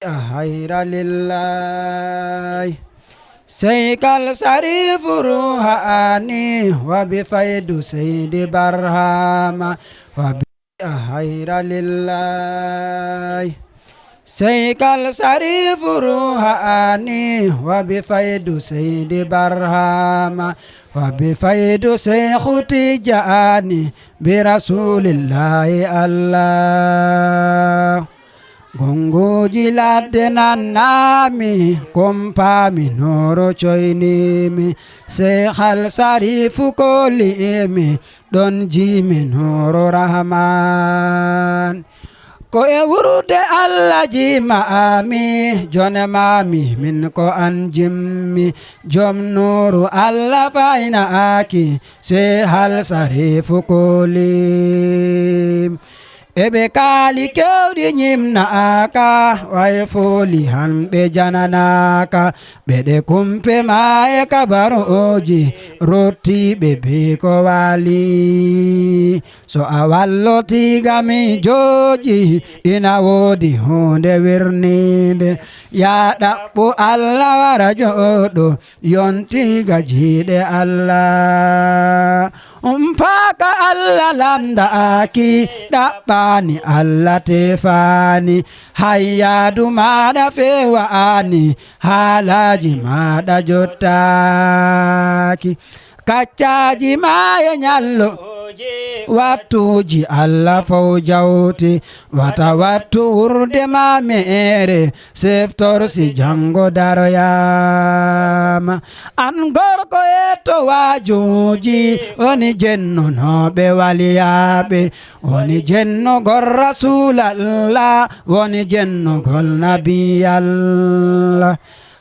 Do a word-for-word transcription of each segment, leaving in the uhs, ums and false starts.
خير لله. سيك الشريف روحاني وبفيض سيد برهام وب خير لله. سيك الشريف روحاني وبفيض سيد برهام وبفيض شيخ تجاني برسول الله الله. Gonguji ladde nannami, kumpami noro coynimi, Seykhal Sarifu kolimi, ɗon jimi noro Rahman. Ko e wurde Allah jimami, jonemami min ko an jimmi, jom nuru Allah faynaaki, Seykhal Sarifu kolim. Eɓe kaali kewɗi ñimnaaka, way fooli han ɓe jananaaka. Ɓeɗe kumpe ma e kabaruuji, rottiiɓe bee ko waali. So a wallotiiga mi jooji, ina woodi huunde wirniinde. Yaa ɗaɓɓu Allah wara jooɗo, yontiiga jiiɗe Allah. Umpaaka Allah lamndaaki, ɗaɓɓaani Allah tefaani, hayyaadu maaɗa fewaani, haalaaji maaɗa jottaaki. Kaccaaji ma e ñallo, wattuuji Allah fow jawti, wata wattu wurde ma meere, seftor si janngo daroyaama. An gorko etto waajuuji, woni jennunooɓe waliyaaɓe, woni jennugol Rasuulallah, woni jennugol Nabiyallah.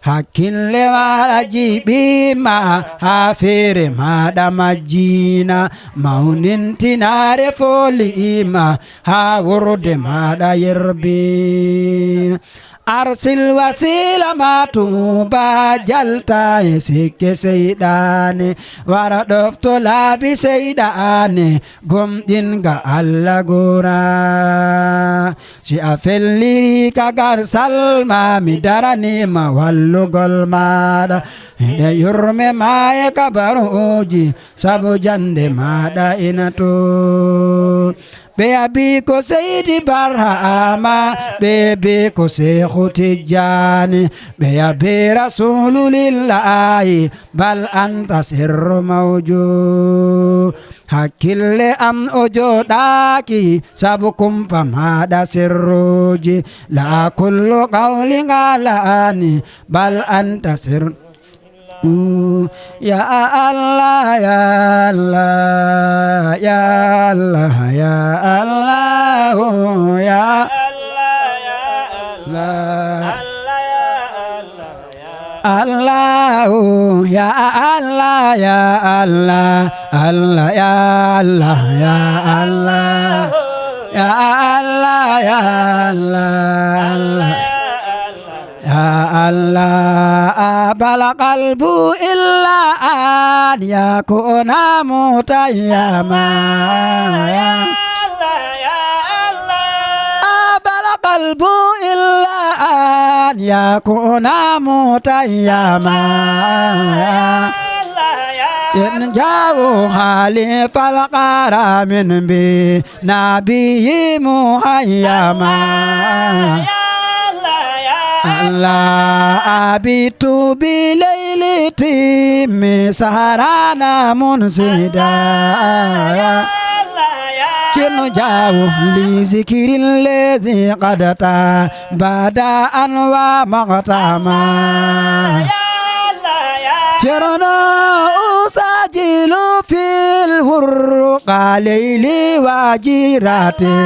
Hakkille maaɗa jiɓiima, haa feere maaɗa majjiina, mawnintinaare fooliima, haa wurde maaɗa yerbiina. Arsil wasiila ma Tuuba, jalta e sikke seyɗaane, wara ɗofto laabi seyɗaane, gomɗinga Allah gura. Si a felliri ka garsal ma, mi daraniima wallugol maaɗa. Hiɗe yurme ma e kabaruuji, sabu jannde maaɗa ina to. Ɓe abi ko Seydi Barhama, ɓe bi ko Seexu Tijjaani, ɓe abi Rasuulullaahi, bal anta sirru mawjuud. Hakkille am o jooɗaaki, sabu kumpa maaɗa sirruuji. Laa kullu qawli ngalaani, bal anta sir. Ya Allah, ya Allah, ya Allah, ya Allah, ya Allah. Allahu, ya Allah, ya Allah, Allah, ya Allah, ya Allah, ya Allah, ya Allah, Allah. Ya Allah, abal qalbu illa an yakuna mutayyama. Ya Allah, ya Allah. Abal qalbu illa an yakuna mutayyama. In jawo hali falqara min bi nabi muhayyama. Allah abitu bi layli timmi saharana munsida. Kinu jawo li zikirin lezi qadata bada an wa maqtama. Ceerno usajilu fil hurqa leyli wa jirate.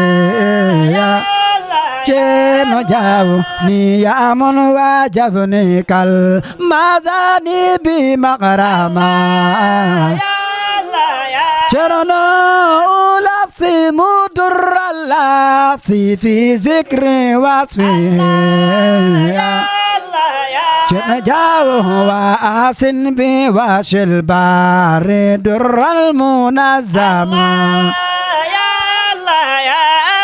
Ceerno jawo ni yamon wa jafni kal mazani bi maqrama. Ceerno ulafsi mudurralafsi fi zikri wasfi. Ceerno jawo wa asin bi wasil bari durral munazzama.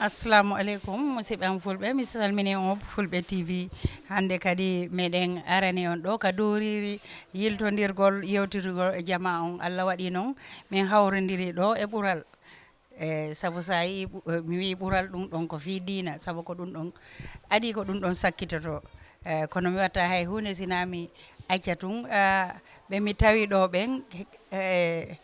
Assalamu aleykum, musidɓe am fulɓe, mi salmini on Fulɓe T V. Hannde kadi meɗen arani on ɗo ka dowriiri yiltondirgol, yewtitirgol e jama on. Allah waɗi noon min hawrindiri ɗo e ɓural. E sabu so a yii ɓu-, eh, mi wii ɓural ɗum ɗon ko fii diina, sabu ko ɗum ɗon adii, ko ɗum ɗon sakkitoto. Eh, kono mi watta hay huunde sinaa mi acca tun, ah, ɓe mi tawi ɗo ɓen, eh,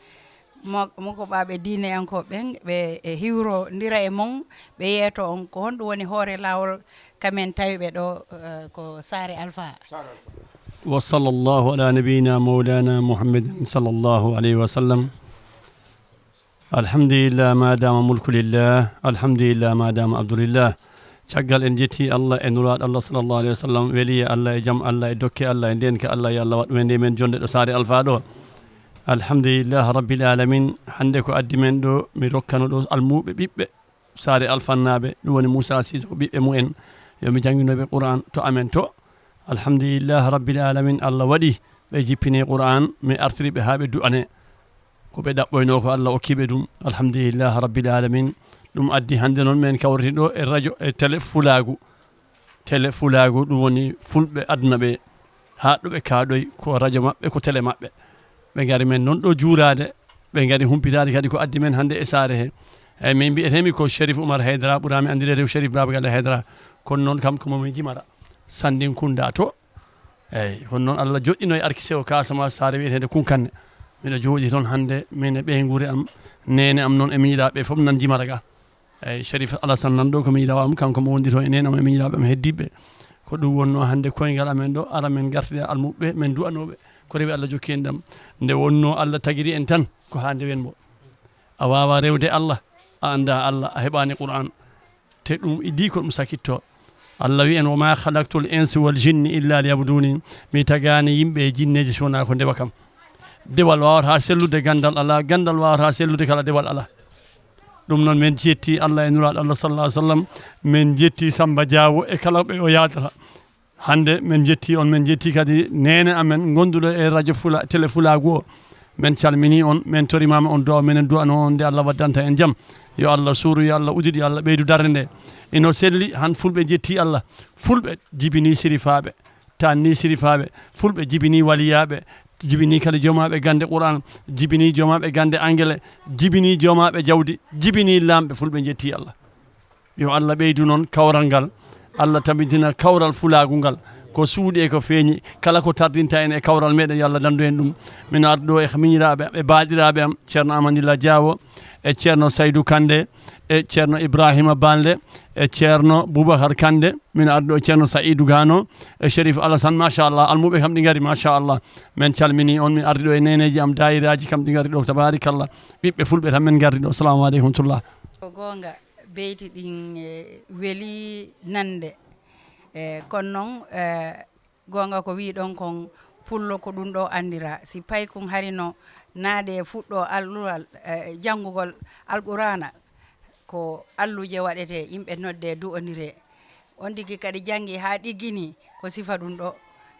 mo-, mokoɓaaɓe diineyankooɓe ɓen, ɓe, eh, hiwrondira e mon, ɓe yeeto on ko honɗum woni hoore laawol ka men tawi ɓe ɗo, eh, ko Saare Alfaa. Wa sallallahu ala nabiyyina mawlana Muhammadin sallallahu alayhi wa sallam. Alhamdulillah ma dama mulku lillah, alhamdulillah ma dama abdulillah. Caggal en jetti Allah e nulaaɗo Allah sallallahu alayhi wa sallam, weliye Allah e jam Allah e dokke Allah e ndenka Allah, yo Allah waɗ ɗum e nde men jonde ɗo Saare Alfaa ɗo. Alhamdulillah rabbil alamin, hannde ko addi men ɗo, mi rokkano ɗo almuuɓe ɓiɓɓe Saare Alfannaaɓe, ɗum woni Moussa Cissé ko ɓiɓɓe mumen, yo mi jannginoɓe Qur'an to amen to. Alhamdulillah rabbil alamin, Allah waɗi ɓe jippini Qur'an, mi artiri ɓe haa ɓe du'ane. Ko ɓe ɗaɓɓoynoo ko Allah okki ɓe ɗum. Alhamdulillah rabbil alamin. Ɗum addi hannde noon men kawriti ɗo e radio, e télé Fulaagu. Télé Fulaagu, ɗum woni fulɓe aduna ɓe, haa ɗo ɓe kaaɗoy, ko radio maɓɓe, ko télé maɓɓe. Ɓe ngari men noon ɗo juuraade, ɓe ngari humpitaade kadi ko addi men hannde e saare he. Eeyi, min mbiyetee-mi ko Cherif Oumar Haydara, ɓuraami anndireede ko Cherif Baaba Galle Haydara. Kono noon kam ko mo mi jimara. Sanndin Kunda to. Eeyi, kono noon Allah joɗɗino e arki sewo Casamance, saare wiyeteende Kunkanne. Miɗo jooɗii toon hannde, min e ɓeynguure am, neene am noon e miñiraaɓe fof nan jimara ga. Eeyi, Cherif Alassane nan ɗo ko miñiraawo am, kanko mo wondi toon e neene am e miñiraaɓe am heddiiɓe. Ko ɗum wonnoo hannde koyngal amen ɗo, ara men ngartida almuɓɓe, men du'anooɓe. Ko rewi Allah jokki en ɗam. Nde wonnoo Allah tagiri en tan, ko haa ndewen mo. A waawaa rewde Allah, a anndaa Allah, a heɓaani Qur'an. Te ɗum idii ko ɗum sakitto. Allah wi'i en, "Wa ma khalaqtul insa wal jinni illa liya'buduni." Mi tagaani yimɓe e jinneeji si wonaa ko ndewa kam. Dewal waawata sellude ganndal alaa, ganndal waawata sellude kala dewal alaa. Ɗum noon men jetti Allah e nulaaɗo Allah sallallahu alaihi wasallam. Men jetti Samba Diawo e kala ɓe o yaadata. Hannde men jetti on, men jetti kadi neene amen gonduɗo e radio Fula-, télé Fulaagu o. Men calmini on, men torimaama on du'a, menen du'ano on nde Allah waddanta en jam. Yo Allah suuru, yo Allah udit, yo Allah ɓeydu darde nde. Ino selli, han fulɓe jetti Allah. Fulɓe jibini sirifaaɓe, tanni sirifaaɓe. Fulɓe jibini waliyaaɓe, jibini kadi jomaaɓe gannde Qur'an, jibini jomaaɓe gannde Angele, jibini jomaaɓe jawdi, jibini laamɓe. Fulɓe jetti Allah. Yo Allah ɓeydu noon kawral ngal. Allah tabintina kawral Fulaagu ngal. Ko suuɗi e ko feeñi, kala ko tardinta en e kawral meɗen, yo Allah dandu en ɗum. Min ardu ɗo e miñiraaɓe, e baaɗiraaɓe am, Ceerno Amadilla Diawo, e Ceerno Saydu Kande, e Ceerno Ibrahima Balde, e Ceerno Boubacar Kande. Min ardu ɗo e Ceerno Saïdou Gano, e Cherif Alassane, machallah. Almuɓe kam ɗi ngari, machallah. Men calmini on, min ardi ɗo e neeneeji am, daayiraaji kam ɗi ngari ɗo, tabarakallah. Ɓiɓɓe fulɓe tan men ngardi ɗo. Assalamu aleykum wa rahmatullah. Ko goonga. Beyti ɗin, eh, weli nande. Eh, kono noon, eh, goonga ko wiɗon kon, pullo ko ɗum ɗo anndira. Si paykun hari no naade e fuɗɗo alluwal, eh, janngugol Alqur'aana, ko alluje waɗete, yimɓe nodde, du'ondire. On tigi kadi janngi haa ɗiggini, ko sifa ɗum ɗo.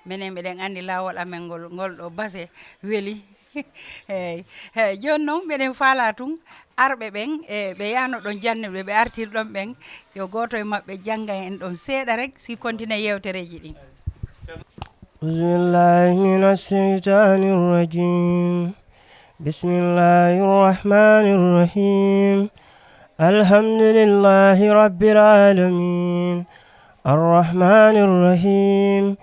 Menen meɗen anndi laawol amen ngol, ngol ɗo base weli. Eey. Eey, jooni noon meɗen faalaa tun arɓe ɓen, e ɓe yahno ɗon jannuɓe, ɓe artirɗon ɓen, yo gooto e maɓɓe jannga en ɗon seeɗa rek, si kontine yeewtereeji ɗin. أعوذ بالله من الشيطان الرجيم. بسم الله الرحمن الرحيم. الحمد لله رب العالمين. الرحمن الرحيم.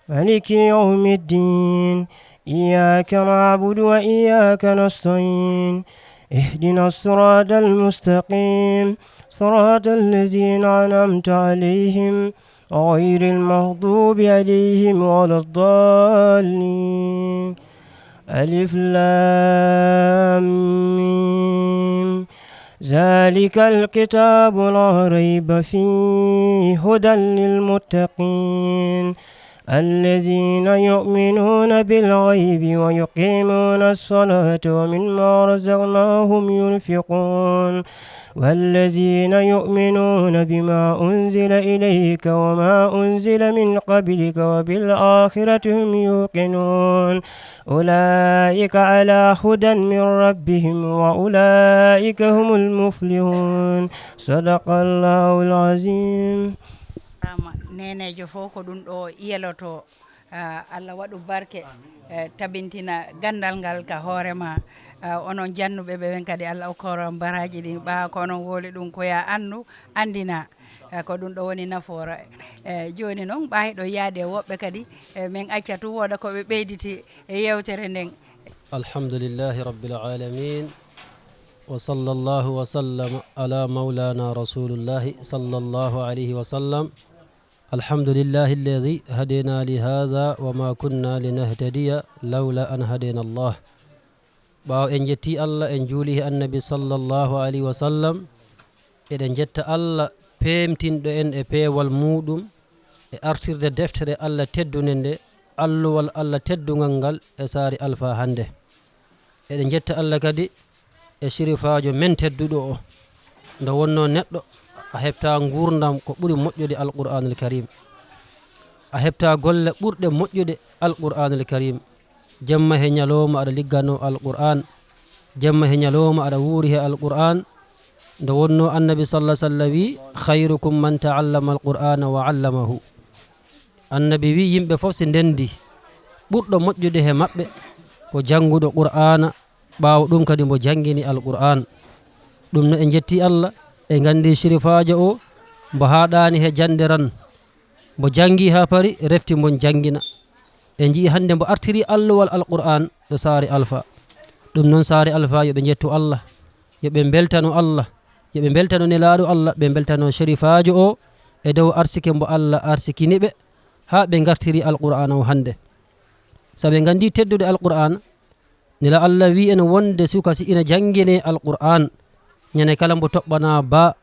مالك يوم الدين. إياك نعبد وإياك نستعين. اهدنا الصراط المستقيم. صراط الذين أنعمت عليهم غير المغضوب عليهم ولا الضالين. ألف لام ميم. ذلك الكتاب لا ريب فيه هدى للمتقين الذين يؤمنون بالغيب ويقيمون الصلاة ومما رزقناهم ينفقون والذين يؤمنون بما أنزل إليك وما أنزل من قبلك وبالآخرة هم يوقنون أولئك على هدى من ربهم وأولئك هم المفلحون. صدق الله العظيم. Ama nenejo fof ko ɗum ɗo yeloto. Ah, allah waɗu barke. Eh, tabintina gandal ngal ka hoore ma. Ah, onon jannuɓe ɓe ɓen kadi allah okkoron baraji ɗin ɓa ko onon woli ɗum ko ya andu andina. Eh, ko ɗum ɗo woni nafoora. Eh, joni noon ɓayɗo yaade woɓɓe kadi, eh, min acca tu wooda ko ɓe ɓeyditi e yewtere nden. الحمد لله رب العالمين، وصلى الله وسلم على مولانا رسول الله صلى الله عليه وسلم. الحمد لله الذي هدينا لهذا وما كنا لنهتدي لولا أن هدينا الله. Ɓaawo en jetti Allah, en juuli he annabi sallallahu alayhi wa sallam, eɗen jetta Allah peemtinɗo en e peewal muuɗum e artirde deftere Allah teddunde nde, alluwal Allah teddungal ngal e saare Alfa hannde. Eɗen jetta Allah kadi e sirifaajo men tedduɗo o. Nde wonnoo neɗɗo a heɓta nguurndam ko ɓuri moƴƴude Alqur'aanul Kariim, a heɓta golle ɓurɗe moƴƴude Alqur'aanul Kariim. Jemma he ñalooma aɗa ligganoo Alqur'aan, jemma he ñalooma aɗa wuuri he Alqur'aan. Nde wonnoo Annabi sallallaahu alayhi wa sallam wii: "Khayrukum man ta'allama al-Qur'aana wa 'allamahu." Annabi wii yimɓe fof si ndenndi, ɓurɗo moƴƴude he maɓɓe ko jannguɗo Qur'aana, ɓaawo ɗum kadi mbo janngini Alqur'aan. Ɗum no en njetti Allah, en nganndi sirifaajo o mbo haaɗaani he jannde ran, mbo janngi haa pari refti mbon janngina. En njii hannde mbo artiri alluwal Alqur'aan ɗo saare Alfa. Ɗum noon saare Alfa yo ɓe njettu Allah, yo ɓe mbeltano Allah, yo ɓe mbeltano Nelaaɗo Allah, ɓe mbeltano sherifaajo o e dow arsike mbo Allah arsikini ɓe haa ɓe ngartiri Alqur'aana o hannde. Sabu en nganndi teddude Alqur'aana, Nela Allah wii en wonde suka si ina janngine Alqur'aan, ñande kala mbo toɓɓanaa ba,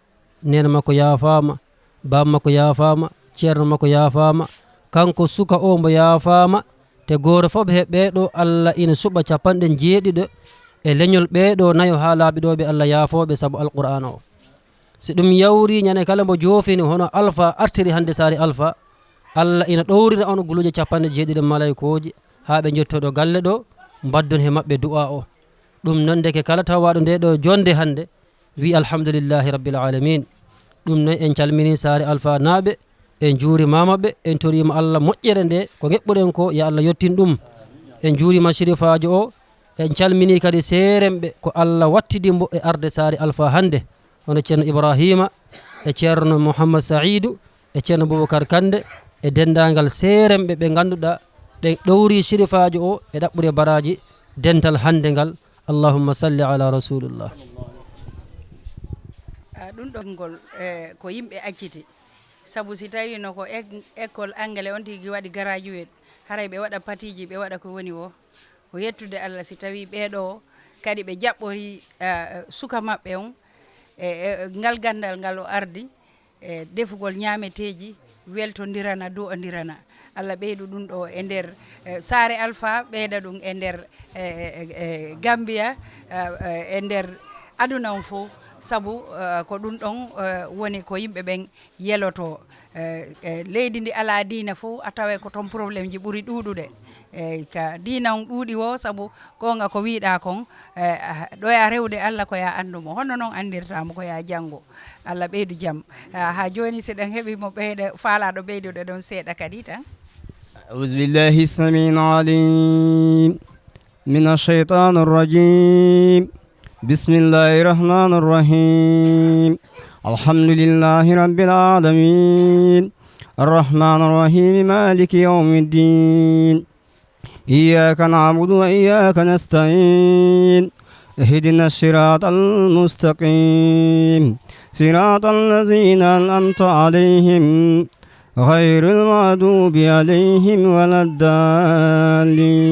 neene makko yaafaama, baaba makko yaafaama, ceerno makko yaafaama, kanko suka o mbo yaafaama, te gooto fof he ɓee ɗoo Allah ina suɓa capanɗe jeeɗiɗo e leñol ɓee ɗoo nayo haa laaɓi ɗoo ɓe Allah yaafooɓe sabu Alqur'aana o. Si ɗum yawri ñande kala mbo joofini hono Alfa artiri hannde saare Alfa, Allah ina ɗowrina on guluuje capanɗe jeeɗiɗi malaykooji haa ɓe njottoo ɗo galle ɗo, mbaddon he maɓɓe du'aa o. Ɗum noon ndeke kala tawaaɗo ndee ɗo jonnde hannde, wii alhamdulillahi rabbil aalamiin. Ɗum noon en calminii saare Alfa naaɓe, en njuurimaama ɓe, en toriima Allah moƴƴere nde ko ŋeɓɓuɗen ko, ya Allah yottin ɗum. En njuuriima sirifaajo o, en calminii kadi seeremɓe ko Allah wattidi mbo e arde saare Alfa hannde, hono ceerno Ibrahima e ceerno Mouhammad Saïdou e ceerno Boubacar Kande e denndaangal seeremɓe ɓe ngannduɗaa ɓe ɗowri sirifaajo o e ɗaɓɓude baraaji dental hannde ngal. Allahumma salli ala rasulillah. Ah, ɗum ɗo ngol, eh, ko yimɓe acciti. Sabu si tawiino ko ek-, école anglais on tigi waɗi graduate, haray ɓe waɗa patiji, ɓe waɗa ko woni wo. Ko yettude Allah si tawi ɓee ɗoo kadi ɓe jaɓɓori, ah, suka maɓɓe on e, e ngal ganndal ngal o ardi, e defugol ñaameteeji, weltondirana, du'ondirana. Allah ɓeydu ɗum ɗo e nder, eh, saare Alfa, ɓeyda ɗum e nder, eh, eh, eh, Gambia, eh, eh, e nder aduna on fof. Sabu, eh, ko ɗum ɗon, eh, woni ko yimɓe ɓen yeloto. Eh, eh, leydi ndi alaa diina fof, a taway ko toon problème ji ɓuri ɗuuɗude. Eh, ka diina on ɗuuɗi wo, sabu goonga ko wiiɗaa kon, eh, ah, ɗo ya rewde Allah ko ya anndu mo. Honno noon anndirtaa mo ko ya janngo? Allah ɓeydu jam. Ah, haa jooni, si ɗen heɓi mo ɓeyda, faalaaɗo ɓeydude ɗon seeɗa kadi tan. أعوذ بالله السميع العليم من الشيطان الرجيم. بسم الله الرحمن الرحيم. الحمد لله رب العالمين. الرحمن الرحيم. مالك يوم الدين. إياك نعبد وإياك نستعين. اهدنا الصراط المستقيم. صراط الذين أنعمت عليهم غير المغضوب عليهم ولا الضالين.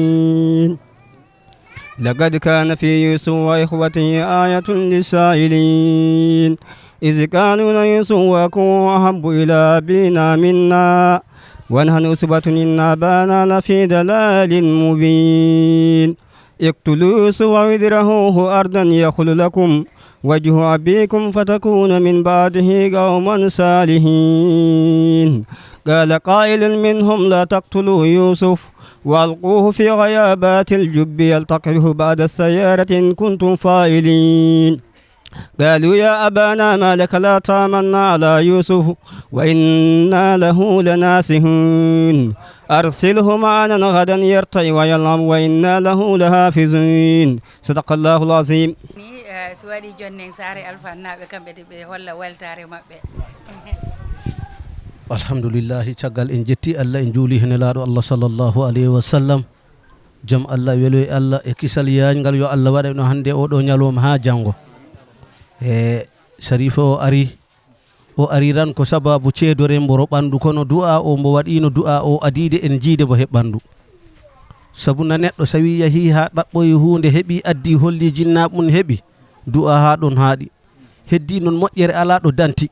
لقد كان في يوسف وإخوته آية للسائلين، إذ قالوا ليوسف وأخوه أحب إلى أبينا منا ونحن عصبة إن أبانا لفي ضلال مبين. اقتلوا يوسف أو اطرحوه أرضا يخل لكم وجه أبيكم فتكونوا من بعده قوما صالحين. قال قائل منهم لا تقتلوا يوسف وألقوه في غيابات الجب يلتقطه بعض السيارة إن كنتم فاعلين. قالوا يا أبانا ما لك لا تأمنا على يوسف وإنا له لناصحون. أرسله معنا غدا يرتع ويلعب وإنا له لحافظون. صدق الله العظيم. Ni, eh, so waɗi jonnen Saare Alfa Naaɓe, kamɓe de ɓe holla weltaare maɓɓe. Alhamdulillahi, caggal en jetti Allah, en juuli he Nelaaɗo Allah sallallahu alayhi wa sallam. Jam Allah, weloy Allah e kisal yaajngal yo Allah waɗe no hannde oɗo ñalawma haa janngo. E Sarifa o ari, o ari tan ko sababu ceedore mboro ɓanndu, kono du'a o mbo waɗiino du'a o adiide en jiide mbo he ɓanndu. Sabu na neɗɗo so wi yahii haa ɗaɓɓoyi huunde heɓi addi holli jinna mum heɓi, du'a haa ɗon haaɗi. Heddi noon moƴƴere alaa ɗo danti,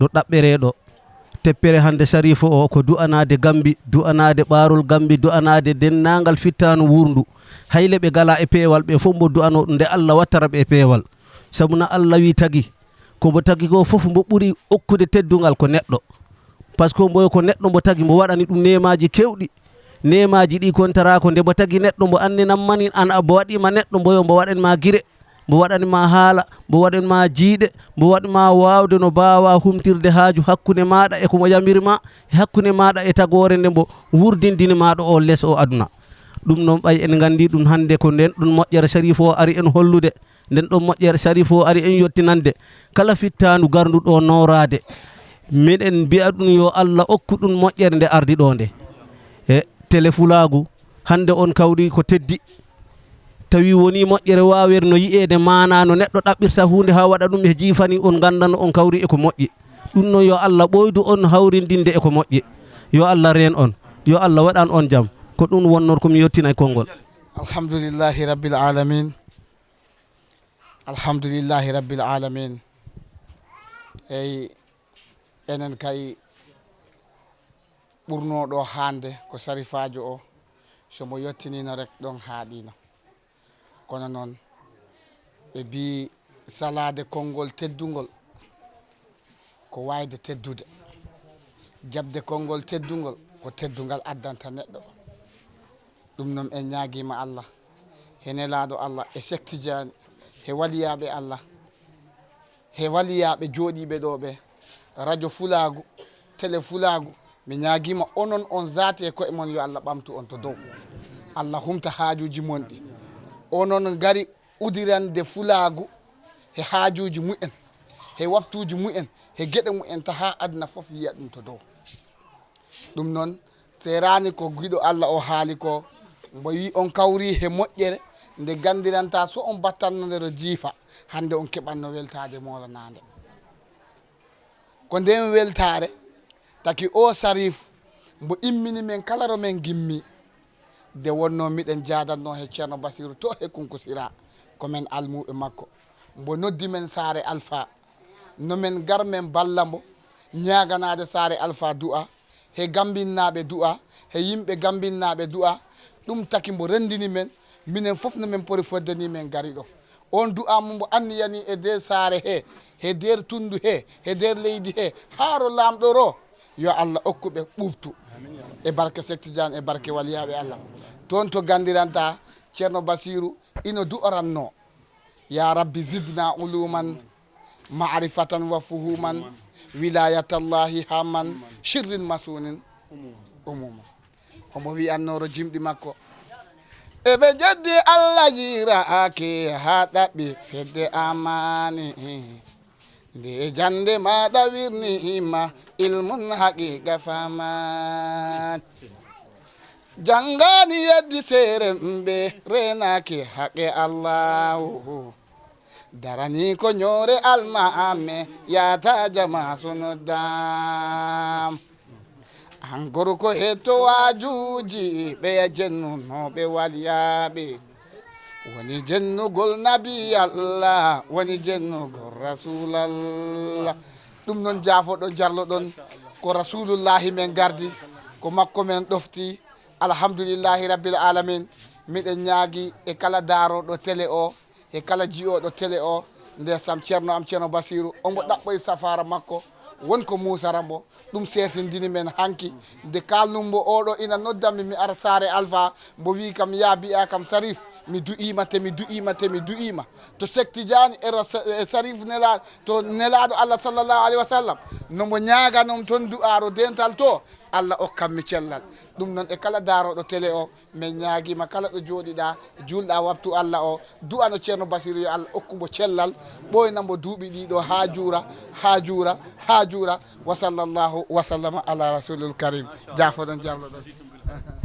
ɗo ɗaɓɓere ɗo. Teppere hannde Sarifa o ko du'anaade Gambi, du'anaade ɓaarol Gambi, du'anaade denndaangal fittaano wuurndu. Hayle ɓe gala e peewal, ɓe fof mbo du'anoo ɗum nde Allah wattara ɓe e peewal. Sabu na Allah wi tagi, ko mbo tagi ko fof mbo ɓuri okkude teddungal ko neɗɗo. Parce que mbo ko neɗɗo mbo tagi, mbo waɗani ɗum neemaaji keewɗi. Neemaaji ɗi kontara ko nde mbo tagi neɗɗo, mbo anninan mani an a mbo waɗiima neɗɗo, mbo yo mbo waɗan ma gire, mbo waɗan ma haala, mbo waɗan ma jiiɗe, mbo waɗ ma waawde no mbaawa humtirde haaju hakkunde maaɗa e ko mbo yamiri ma, e hakkunde maaɗa e tagoore nde mbo wurdindini ma ɗo o les o aduna. Ɗum noon ɓay en nganndi ɗum hannde ko nden ɗum moƴƴere Sariif o ari en hollude. Nden ɗon moƴƴere Sariif o ari en yottinande kala fittaandu garndu ɗo nooraade. Miɗen mbi'a ɗum yo Allah okku ɗum moƴƴere nde ardi ɗo nde. E tele fulaagu, hannde on kawri ko teddi. Tawi woni moƴƴere waawere no yi'eede maanaa no neɗɗo ɗaɓɓirta huunde haa waɗa ɗum e jiifani on nganndano on kawri e ko moƴƴi. Ɗum noon yo Allah ɓooydu on hawrindinde e ko moƴƴi. Yo Allah reen on. Yo Allah waɗan on jam. Ko ɗum wonnor ko mi yottina e konngol. Alhamdulillahi Rabbil Alamin. Alhamdulillahi Rabbil Alamin. Eyi, enen kay ɓurnoo ɗo hannde ko Sarifaajo o, so mbo yottinino rek ɗon haaɗino. Kono noon, ɓe mbii salaade konngol teddungol ko waayde teddude. Jaɓde konngol teddungol ko teddungal addanta neɗɗo. Ɗum noon en ñaagiima Allah, he Nelaaɗo Allah, e Seek Tijaan, he waliyaaɓe Allah, he waliyaaɓe jooɗiiɓe ɗo ɓe, rajo Fulaagu, tele Fulaagu, mi ñaagiima onon on zaati e koye mon yo Allah ɓamtu on to dow. Allah humta haajuuji mon ɗi. Onon ngari udirande Fulaagu he haajuuji mumen, he waktuuji mumen, he geɗe mumen, ta haa aduna fof yiya ɗum to dow. Ɗum noon, seeraani ko giɗo Allah o haali ko, mbo wi on kawri he moƴƴere, nde nganndiranta so on battanno nde ro jiifa, hannde on keɓanno weltaade moolanaande. Ko nden weltaare, taki o Sariif, mbo immini men kala ro men ngimmi. Nde wonnoo miɗen jaadanno he Ceerno Basiiru to he Kunkusira, ko men almuuɓe makko. Mbo noddi men Saare Alfa, no men ngar men mballa mbo, ñaaganaade Saare Alfa du'a, he Gambinnaaɓe du'a, he yimɓe Gambinnaaɓe du'a. Ɗum taki mbo renndini men, minen fof no men pori fodde ni men ngari ɗo. On du'a mo mbo anniyani e nder saare he, he nder tunndu he, he nder leydi he, haa ro Laamɗo ro, yo Allah okku ɓe ɓuuɓtu. E barke Seek Tijaan, e barke waliyaaɓe Allah. Toon to nganndiranta Ceerno Basiiru ino du'orannoo. Ya Rabbi zidna uluman, ma'rifatan wa fuhuman, wilayatallahi hamman, sirrin masunin umuma. Omo wi'annoo ro jimɗi makko. Eɓe jeddi Allah jiiraaki haa ɗaɓɓi fedde amaani. Nde jannde maaɗa wirniima, Ilmun haqiqa faman. Jangani yeddi sere mbe renaki haqe Allahu. Darani ko nyore alma ame yata jama sunu dam. An gorko hetto wajuji ɓe jennunoɓe waliyaɓe. Woni jennugol nabi Allah, woni jennugol rasulallah. Ɗum noon jaafoɗon jarloɗon, ko rasulullahi men gardi, ko makko men ɗofti. Alhamdulillahi rabbil alamin. Miɗen ñaagi e kala daaroɗo télé o, e kala jiyoɗo télé o, nde sam ceerno am ceerno Basiru, omo ɗaɓɓoy safara makko, won ko musara mbo. Ɗum sertindini men hanki, nde kalnumbo oɗo ina noddammi mi ara Saare Alfa, mbo wi kam ya biya kam Sarif, mi du'ima te mi du'ima te mi du'ima to Sekti Jani e Ras-, e Sarif nela-, to nelaɗo Allah sallallahu alaihi wasallam, no mbo ñaaganom toon du'aro dental to, Allah okkammi cellal. Ɗum noon e kala daaroɗo télé o, min ñaagiima kala ɗo jooɗiɗaa, juulɗaa waptu Allah o, du'ano Ceerno Basiru yo Allah okku mbo cellal, ɓooyna mbo duuɓi ɗiɗo haa juura, haa juura, haa juura. Wa sallallahu wa sallama ala rasulil karim. Jaafoɗon, jarloɗon.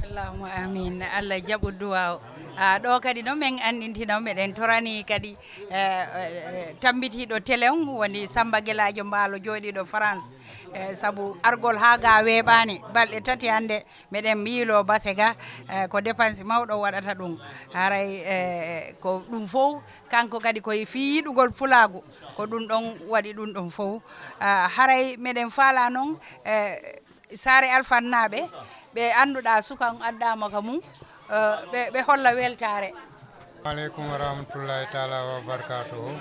Allahumma amin. Allah jaɓu du'a o. Ah, ɗo kadi no min anndintino, meɗen torani kadi, eh, eh, tambitiiɗo télé on woni Samba Gelaajo Mbaalo jooɗiiɗo France. Eh, sabu argol haa ga weeɓaani, balɗe tati hannde meɗen miilo base ga, eh, ko dépense mawɗo waɗata ɗum. Haray, eh, ko ɗum fof, kanko kadi ko e fii yiɗugol pulaagu, ko ɗum ɗon waɗi ɗum ɗon fof. Ah, haray meɗen faala noon, eh, Saare Alfannaaɓe, ɓe annduɗaa suka on addaama ka mum, eh, ɓe, ɓe holla weltaare. Aleykum wa rahmatullahi taala wa barakatuhu.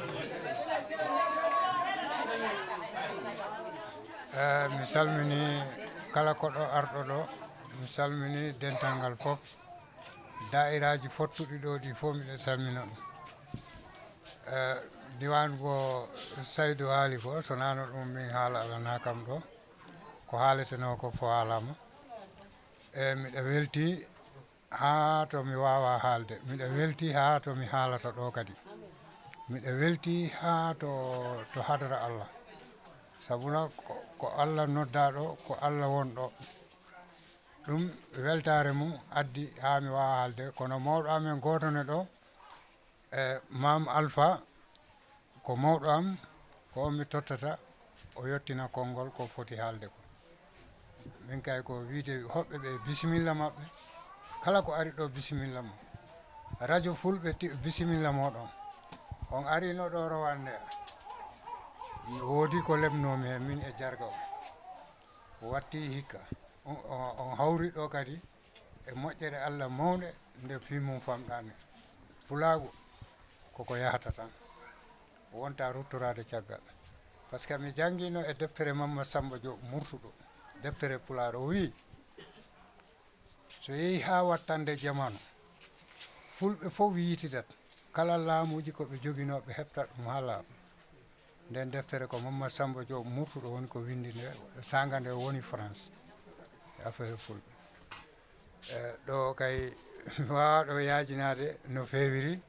Eh, mi salmini kala koɗo arɗo ɗo, mi salmini dental ngal fof, daa'iraaji fottuɗi ɗo ɗi fof miɗen salmina ɗum. Eh, diwan go Saydu haali ko, so nano ɗum min haala alana kam ɗo, ko haaletenoo ko fof haalaama. Eh, miɗa welti haa to mi waawa haalde. Miɗa welti haa to mi haalata ɗo kadi. Miɗa welti haa to, to hadara Allah. Sabuna ko, ko Allah noddaɗo, ko Allah wonɗo. Ɗum weltaare mum addi haa mi waawa haalde. Kono mawɗo amen gooto ne ɗo, e Maam Alfa, ko mawɗo am, ko on mi tottata, o yottina konngol ko foti haalde ko. Min kay ko wiide hoɓɓe ɓe bisimilla maɓɓe, kala ko ari ɗo bisimilla mum. Radio Fulɓe ti-, bisimilla mooɗon. On arino ɗo rowande, mi woodi ko lebnoomi heen min e jarga o. O watti hikka. On, on, on hawri ɗo kadi e moƴƴere Allah mawnde nde fii mum famɗaani. Pulaagu koko yahata tan. Wonta ruttoraade caggal. Par ce que mi janngino e deftere Mamma Samba Diop Murtuɗo, deftere Pulaar, o wii, so yehi haa wattande jamanu, fulɓe fof yiytidat kala laamuuji ko ɓe joginoo, ɓe heɓta ɗum haa laaɓa. Nden deftere ko Mamma Samba Diop Murtuɗo woni ko winndi nde, saanga nde o woni France, e affaire fulɓe. E, ɗo kay, mi waawaa ɗo yaajinaade no feewiri,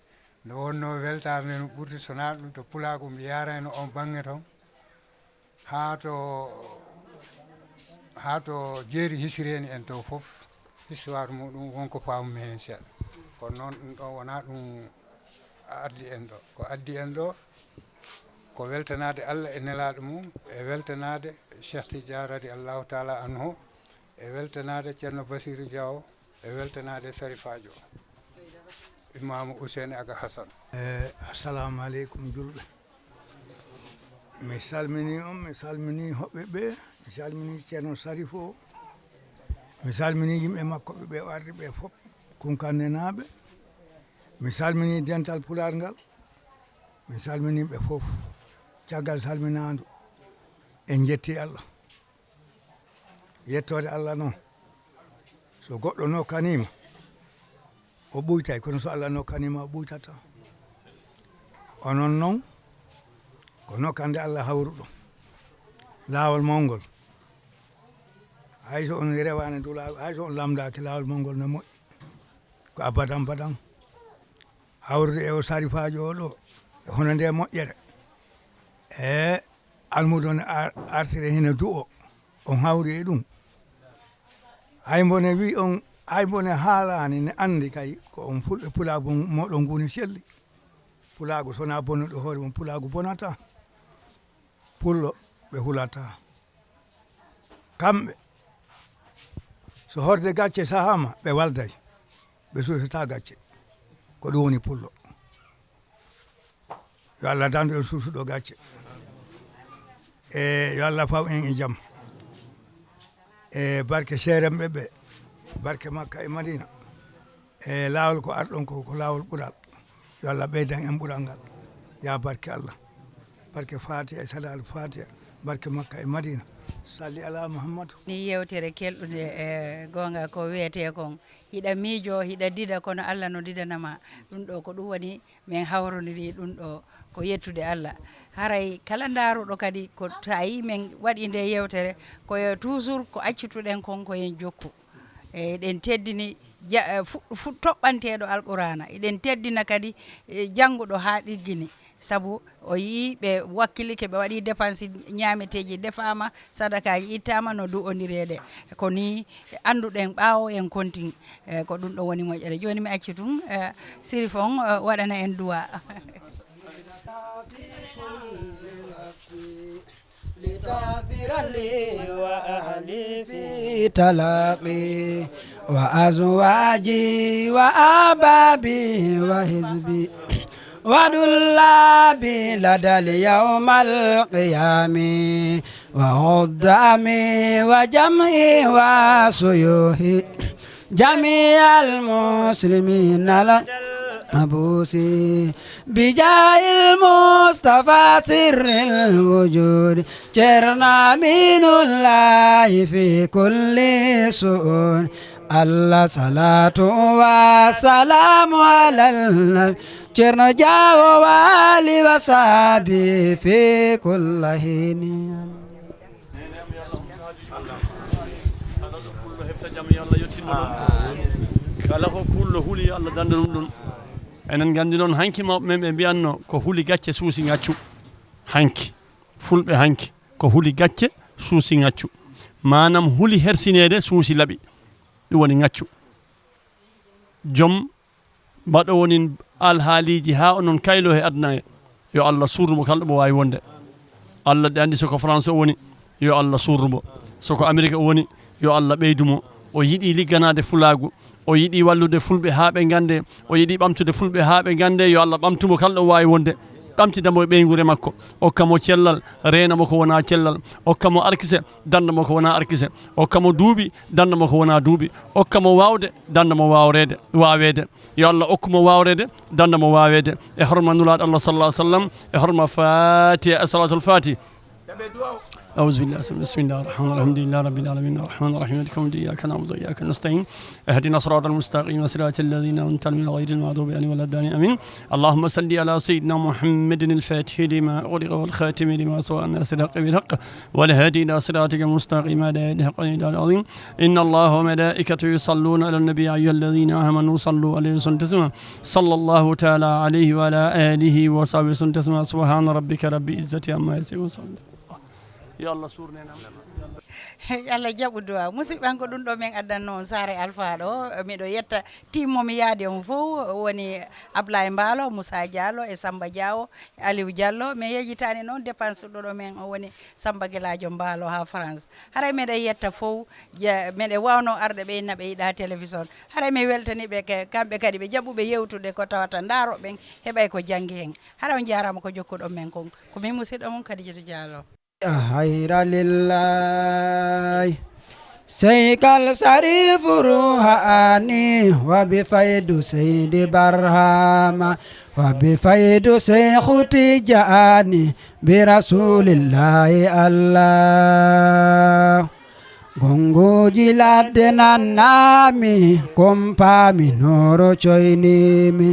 no wonnoo weltaare nde no ɓurti, so naa ɗum to Pulaagu mi yaarayno on baŋŋe toon, haa to, haa to jeeri Hisireni en to fof, histoire muɗum wonko paamumi heen seeɗa. Kono noon ɗum ɗo wonaa ɗum addi en ɗo. Ko addi en ɗo, ko weltanaade Allah e nelaaɗo mum, e weltanaade Cheikh Tidiane radi Allahu taala anhu, e weltanaade Ceerno Basiru Diaw, e weltanaade Sarifaajo, Imaamu Useyni Aga Hasan. Eh, assalamu aleykum julɓe. Mi salmini on, mi salmini hoɓɓe ɓe, mi salmini Ceerno Sarif o, mi salmini yimɓe makko ɓe, ɓe o ardi ɓe fof, Kunkannenaaɓe. Mi salmini dental Pulaar ngal, mi salmini ɓe fof. Caggal salminaandu, en njetti Allah. Yettoode Allah noon, so goɗɗo nokkaniima, o ɓuytay, kono so Allah nokkaniima, o ɓuytata. Onon noon, ko nokkande Allah hawruɗo. Laawol mawngol, hay so on rewaani dow laawol, hay so on lamndaaki, laawol mawngol no moƴƴi, ko abadan badan. Hawrude e o sarifaajo o ɗo, e hono nde moƴƴere. E almuudo ne ar-, artire hino du'o. On hawri e ɗum. Hay mbo ne wi on, hay mbo ne haalaani, ne anndi kay ko on fulɓe, pulaagu moɗon nguni selli. Pulaagu so wonaa bonuɗo hoore mum, pulaagu bonataa. Pullo ɓe hulataa. Kamɓe, so horde gacce sahaama, ɓe walday. Ɓe suusataa gacce. Ko ɗum woni pullo. Yo Allah dandu en suusuɗo gacce. E yo Allah faw en e jam. E barke seeremɓe ɓe, barke Makka e Madina. E laawol ko arɗon ko, ko laawol ɓural. Yo Allah ɓeydan en ɓural ngal. Ya barke Allah. Barke Fatiha e Salal Fatiha. Barke Makka e Madina. Salli ala Muhammadu. Ni yewtere kelɗunde, e goonga ko wiyetee kon. Hiɗa miijoo, hiɗa dida, kono Allah no didanama. Ɗum ɗo ko ɗum woni men hawrondiri ɗum ɗo ko yettude Allah. Haray kala ndaaruɗo kadi ko tawi men waɗi nde yewtere, ko yo toujours ko accituɗen kon ko yen jokku. E, eɗen teddini ja-, e, fu-, fu-, toɓɓanteeɗo Alqur'aana. Eɗen teddina kadi, e, jannguɗo haa ɗiggini. Sabu o yii ɓe wakkilike, ɓe waɗi dépense, ñaameteeji defaama, sadakaaji ittaama no du'ondireede. Ko nii annduɗen ɓaawo en kontin, e, ko ɗum ɗo woni moƴƴere. Jooni mi acci tun, e, Sirif on, e, waɗana en du'a. لتغفر لي وأهلي في تلاقي وأزواجي وأحبابي وحزبي وطلابي لدى اليوم القيام وخدامي وجمعي وسيوخي جميع المسلمين المبعوث بجاه المصطفى سر الوجود جرنا من الله في كل سؤول الله صلاة وسلام على النبي جرنا جاو والي وصحبه في كل حين. Kala ɗo pullo heɓta jam, yo Allah yettin mo ɗum. Kala ko pullo huli, yo Allah danda ɗum ɗum. Enen nganndi noon, hanki mawɓe men ɓe mbiyanno, ko huli gacce suusi ngaccu. Hanki, fulɓe hanki, ko huli gacce suusi ngaccu. Maanaam huli hersineede suusi laɓi. Ɗum woni ngaccu. Joom mbaɗo wonin alhaaliiji haa onon kaylo he aduna he. Yo Allah surru mo kala ɗo mo waawi wonde. Allah ɗe anndi, so ko France o woni, yo Allah surru mo. So ko Amérique o woni, yo Allah ɓeydu mo. O yiɗi ligganaade fulaagu. O yiɗi wallude fulɓe haa ɓe ngannde. O yiɗi ɓamtude fulɓe haa ɓe ngannde. Yo Allah ɓamtu mo kala ɗo waawi wonde. Ɓamtida mo e ɓeynguure makko. Okka mo cellal, reena mo ko wonaa cellal. Okka mo arkise, danda mo ko wonaa arkise. Okka mo duuɓi, danda mo ko wonaa duuɓi. Okka mo waawde, danda mo waawreede, waaweede. Yo Allah okku mo waawreede, danda mo waaweede. E horma Nulaaɗo Allah sallallahu alaihi wasallam, e horma Fatiha e Salatul Fatiha. أعوذ بالله. بسم الله الرحمن الرحيم. الحمد لله رب العالمين. الرحمن الرحيم. مالك يوم الدين. إياك نعبد وإياك نستعين. اهدنا الصراط المستقيم. صراط الذين أنعمت عليهم غير المغضوب عليهم ولا الضالين. آمين. اللهم صل على سيدنا محمد الفاتح لما أغلق والخاتم لما سبق ناصر الحق بالحق والهادي إلى صراطك المستقيم وعلى آله حق قدره العظيم. إن الله وملائكته يصلون على النبي يا أيها الذين آمنوا صلوا عليه وسلموا تسليما. صلى الله تعالى عليه وعلى آله وصحبه وسلم تسليما. سبحان ربك رب العزة عما يصفون. Yo Allah surnen am. Allah jaɓu du'a. Musidɓe, ko ɗum ɗo men addanno on Saare Alfaa ɗo. Miɗo yetta timmo mi yaade on fof, woni Ablaye Mbaalo, Moussa Diallo e Samba Diawo, Aliou Diallo. Mi yejjitaani noon dépense ɗo ɗo men o woni Samba Gelaajo Mbaalo haa France. Haray meɗen yetta fof, je-, meɗen waawno arde ɓe inna ɓe yiɗa télévision. Haray mi weltani ɓe ke-, kamɓe kadi ɓe jaɓuɓe yewtude ko tawata ndaaro ɓen heɓay ko janngi hen. Haray on jaaraama ko jokkuɗon men kon. Ko min musidɗo mon Kadijatu Diallo. Hayra lillahi. Sey kal sarifu ruhani wa bi faydu seydi barhama wa bi faydu seyhu tijani bi rasulillahi allah. Gonguji ladde nannami, kumpami noro coynimi.